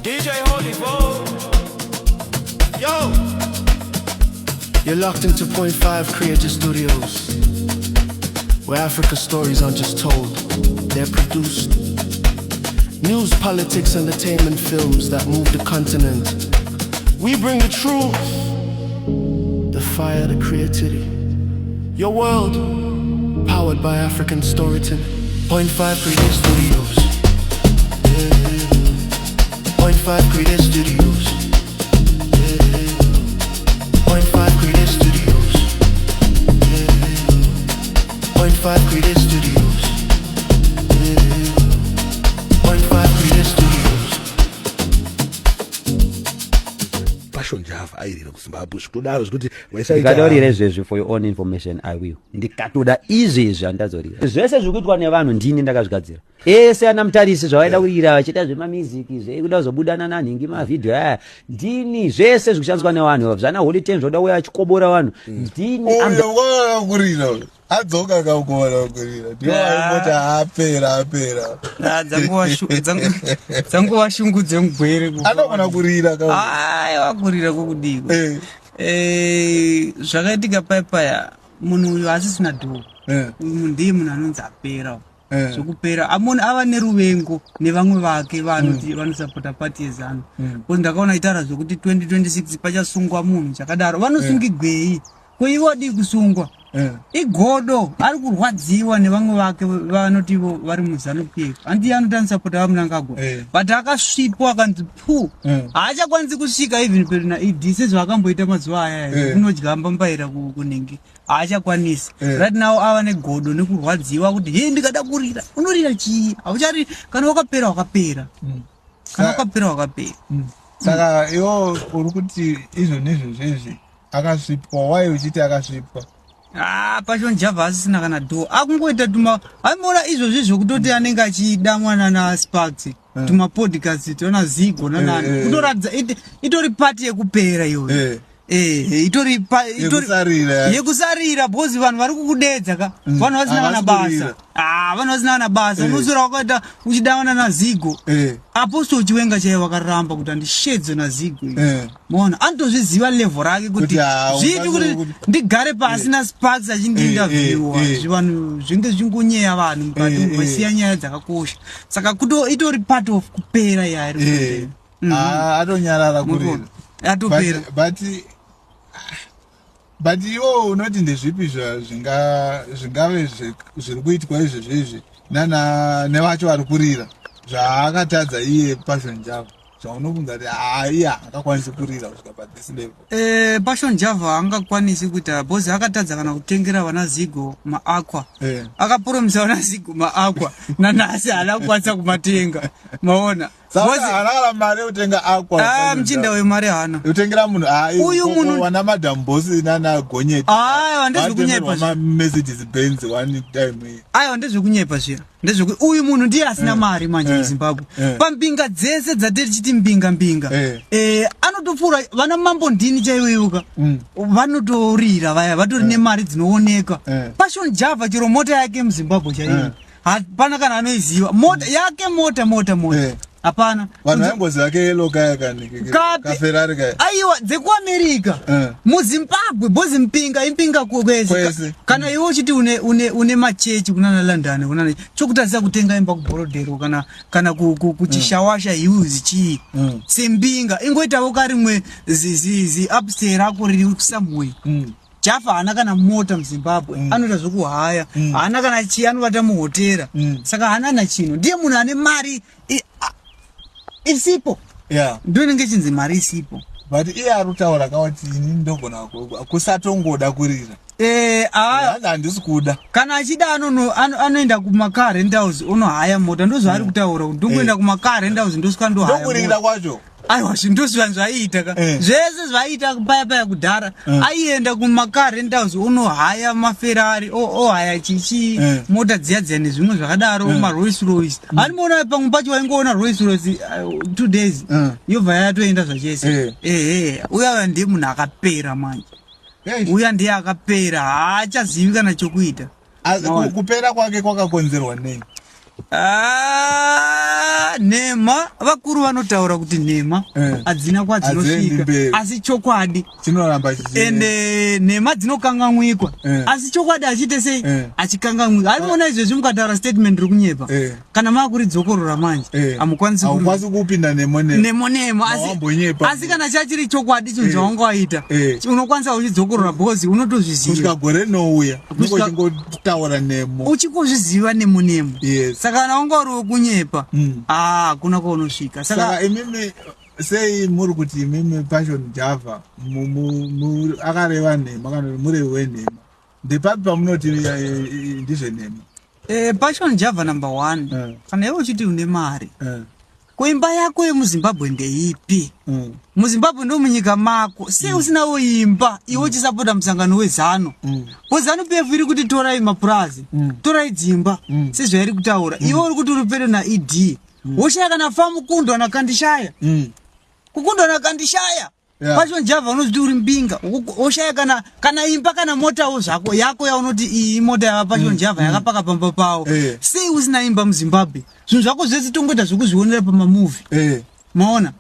DJ Holy Bo. Yo! You're locked into Point 5 Creative Studios, where Africa stories aren't just told, they're produced. News, politics, entertainment films that move the continent. We bring the truth, the fire, the creativity. Your world, powered by African storytelling. Point 5 Creative Studios. Yeah. Point 5 Creative Studios. Yeah. Point 5 Creative Studios. Yeah. Point 5 Creative Studios. Yeah. Point 5 Creative Studios. Passion Java airira kuZimbabwe zvikutodaro zvekuti Ndikadorira izvezvi, for your own information, I will. Ndikatoda izvezvi handazorira. Zvese zviri kuitwa nevanhu ndini ndakazvigadzira. Ese ana Mutarisi zvavaida kurira vachiita zvemamusic, zvekuda kuzobudana nanhingi, mavhidhiyo aya ndini. Zvese zviri kushandiswa nevanhu zvana Holy Ten, zvoda uya achikobora vanhu, ndini. Uyo kurira uyo adzoka kakugona kurira, ndiwo aimboti apera apera. Ah, dzanguva shungu dzemugwere. Anogona kurira ka. Aiwa, kurira kwokudiko? Eh. Zvakaitika paipaya, munhu uyu asisina dhoo. Uyu ndiye munhu anonzi apera. Zvokupera, munhu ava neruvengo nevamwe vake vanoti vanosapota pati yeZANU, because ndakaona itaura zvokuti 2026 pachasungwa munhu chakadaro. Vanosungigwei? Ko ivo adii kusungwa? Igodo, ari kurwadziwa nevamwe vake vanoti ivo vari muZANU PF. Handiye anoti anosapota vaMnangagwa? But akasvipwa, akanzi pu. Haachakwanisi kusvika even pedo naED sezvaakamboita mazuva aya. Kunodya mbambaira kunenge haachakwanisi. Right now ava negodo nekurwadziwa kuti he, ndikada kurira, unorira chii? Hauchari. Kana wakapera, wakapera. Kana wakapera, wakapera. Saka iwo uri kuti izvo nezvozvezvi akasvipwa? Wai uchiti akasvipwa? Ah, Passion Java asisina kana dho, akungoita tuma aimboona izvozvi zvokutoti anenge achida mwana naSparks, tumapodcast tona Zigo nanani. Kutoratidza itori pati yekupera iyoyo. Itori Yekusarira. Yekusarira, because vanhu vari kukudedza ka, vanhu vasina kana Havasi basa. kurira. Ah, vanhu vasina kana basa. Unoswera wakaita uchidawana naZigo. Apostle Chiwenga chaiye wakaramba kuti andishedzo naZigo iyi. Maona, anotozviziva level rake kuti Kuti, ah, zviiti kuti ndigare pasi naSparks achindiinterviewa, zvivanhu zvinge zvichingonyeya vanhu mukati, vasiya nyaya dzakakosha. Saka kuto itori part of kupera yaari. Ah, atonyarara kurira. Atopera. But iwo unoti ndezvipi zvingave zviri kuitwa izvezvo izvi nana nevacho vari kurira zvaakatadza iye Passion Java, zvaunobvunza kuti haa, iye haakakwanisi kurira kusvika pathis level? Passion Java angakwanisi kuita because akatadza kana kutengera vana Zigo maaqua. Akapromisa vana Zigo maaqua, nanhasi haana kukwanisa kumatenga, maona? Saka haana kana mari yekutenga aqua? Ah, muchinda wemari haana. Kutengera munhu. Uyu munhu- Wana Madam Boss nana Gonyeti. Aiwa, ndezvekunyepa zvi. Mercedes Benz one time iyi. Aiwa, ndezvekunyepa zviya. Ndezveku uyu munhu ndiye asina mari manje muZimbabwe. Pambinga dzese dzatiri chiti mbinga mbinga, anotopfuura vana Mambo Ndini chaiwoiwoka. Vanotorira vaya vatori nemari dzinooneka. Passion Java chero mota yake muZimbabwe chaiyo hapana kana anoiziva mota yake, mota mota mota. Hapana. Vanhu vaingoziva keyellow kaya kani. Kapi? KaFerrari kaya. Aiwa, dzekuAmerica. MuZimbabwe bhozi mpinga impinga kwese. Kwese. Kana iwe uchiti une machechi kunana London, kunana chokutarisa kutenga imba kuBorrowdale kana kuChishawasha Hills chii, sembinga ingoitawo karimwe zi upstairs rako riri somewhere. Java haana kana mota muZimbabwe. Anoita zvokuhaya, haana kana chii, anovata muhotera. Saka haana na chino. Ndiye munhu ane mari isipo. Ndo inenge ichinzi mari isipo. But iye ari kutaura kawati ini ndogona kusatongoda kurira. Ah, Hanzi handisi kuda. Kana achida anoenda kumacar rentals, onohaya mota. Ndozvaari kutaura kuti ndongoenda kumacar rentals, ndosvika ndohaya Ndokurira mota. kwacho. Aiwa, zvindozviva zvaiita ka. Zvese zvaiita paya paya kudhara, aienda kumacar rentals, onohaya maFerrari, ohaya chichi, mota dziya dziya nezvimwe zvakadaro, maRolls Royce. Handimuona pamwe pacho waingoona Rolls Royce 2 days, yobva yatoenda zvachese. Ehe, uya ndiye munhu akapera manje. Uya ndiye akapera, haachazivi kana chokuita. Kupera kwake kwakakonzerwa nei? Ah, nhema vakuru vanotaura kuti nhema Eh. hadzina Hadziendi kwadzinosvika mberi. asi chokwadi Chinoramba chichi ende nhema dzinokanganwikwa Eh. asi chokwadi achiite sei Eh. achikanganwika haimona izvezvi mukataura statement iri kunyepa Eh. kana makuridzokorora manje Eh. hamukwanisi kuri- Haukwanisi kupinda nemo nemo. nemo nemo asi, Mawambonyepa. asi kana chachiri chokwadi chinhu Eh. chawanga waita Eh. unokwanisa uchidzokorora because unotozviziva Kusvika gore rinouya Kusvika- unochingotaura nemo. uchingozviziva nemo nemo Yes. saka kana wanga uri wekunyepa ah, hakuna kwaunosvika saka Saka imimi sei muri kuti imimi Passion Java akareva nhema kana kuti murevi wenhema? Ndepapi pamunoti ndizvenhema? Passion Java number one Eh. kana iwe uchiti une mari Eh, kuimba yako yemuzimbabwe ndeipi mm, muzimbabwe ndo munyika mako sei usinawo imba iwe uchisapota musangano wezano bcause pf iri kuti torai mapurazi torai dzimba sezvairi kutaura iwe uri kuti uri pedo naed woshaya kana famu kundwa nakandishaya kukundwa nakandishaya Yeah. Passion Java unozviti uri mbinga woshaya kana imba kana motawo zvako yako yaunoti iyi imota yava Passion Java yakapaka pamba pawo Eh. sei usina imba muzimbabwe zvinhu zvako zvese tongoita zvekuzvionera pamamovhi Eh, maona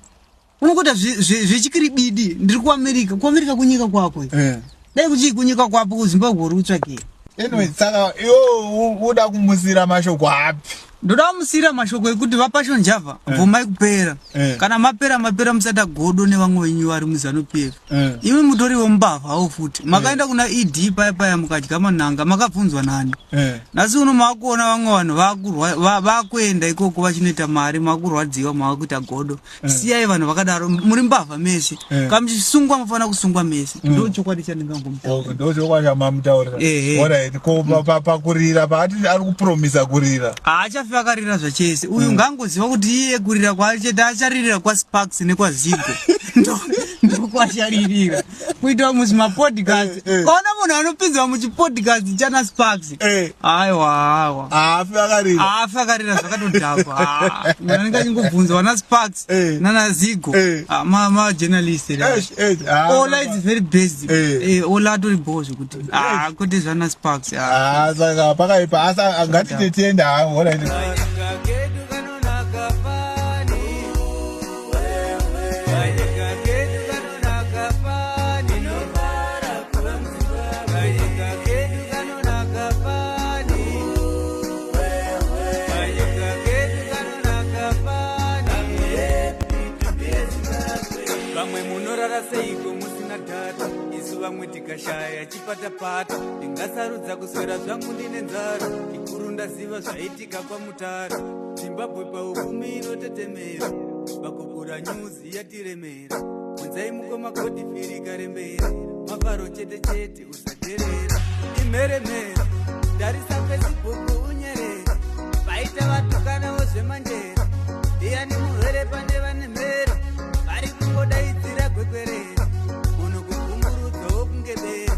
unongoita zvechikiribidi ndiri kuamerica kuamerica kunyika kwako eh. dai kuchii kunyika kwapo kuzimbabwe uri kutsvakei Anyway, saka iwe uda kumusira mashoko api? ndoda kumusiyira mashoko ekuti vapassion java bvumai kupera Eh. kana mapera mapera musata godo nevamwe venyu vari muzanu pf Eh. imi mutoriwo mubavhawo futi makaenda kuna ed paya paya mukadya manhanga makabvunzwa nani Eh. nhasi uno maakuona vamwe vanhu vakuenda ikoko vachinoita mari makurwadziwa maakuita godo siyai vanhu vakadaro muri mbavha mese Eh. kana muchisungwa mufanira kusungwa mese ndo chokwadi chandingangomutaura Ndo chokwadi chamamutaurira. Eh, eh. Alright, ko pakurira paati ari kupromisa kurira. haachafi akarira zvachese uyu ngaangoziva kuti iye kurira kwaachete acharirira kwasparks nekwazigo ndokwacharirira kuitwa muzimapodcast Eh, eh. kaona munhu anopinzwa muchipodcast chana sparks Eh. aiwa aiwa Haafi akarira. haafi akarira zvakatodhakwa Ah, munhu anenge achingobvunzwa vana sparks Eh. nana zigo Eh. majournalist Eish, eish, ah, ola is very best Eh. ola atori bho zvekuti Ah, kwete zvana sparks ah. Ah, saka pakaipa asi ngatite tiende hangu. Alright. Kanyika kedu kanonaka fani. Kanyika kedu kanonaka fani. Kanyika kedu kanonaka fani. Kanyika kedu kanonaka fani. Vamwe munorara seiko musina dhata isu vamwe tikashaya chipatapata ndingasarudza kuswera zvangu ndine nzara ikuru ndaziva zvaitika kwamutara zimbabwe paupfumi inotetemera vakupura nyuzi yatiremera bvunzai mukoma godhifiri karembera mafaro chete chete usaterera imheremhere tarisa facebook unyerere vaita vatukanawo zvemanjere ndiyani murwere pane vane mhere vari kungodaidzira gwekwerere munhu kubvumburudzawo kunge bere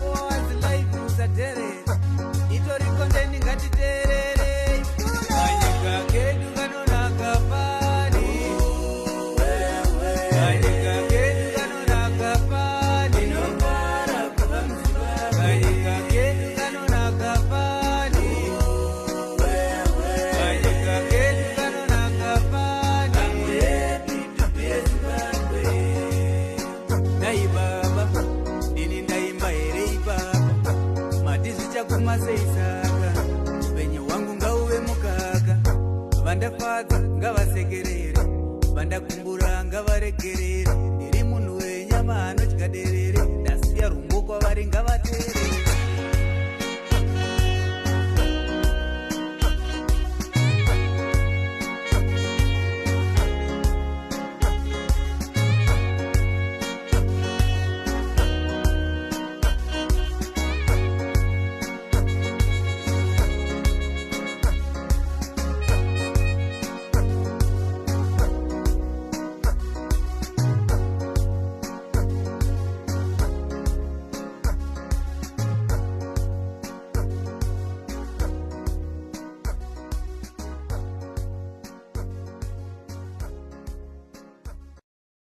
owazi life usaterera itori kondeni ngatiteererei kanyika kedu kanonaka fani kanyika kedu kanonaka fani kanyika kedu kanonaka fani kanyika kedu kanonaka fani dai baba ini ndaimba here ipapa mati zvichaguma sei saka upenyu hwangu ngauve mukaka vandafadza ngavasekerere vandakumbura ngavaregerere ndiri munhu wenyama anodya derere ndasiya rumbo kwavari ngavateerere.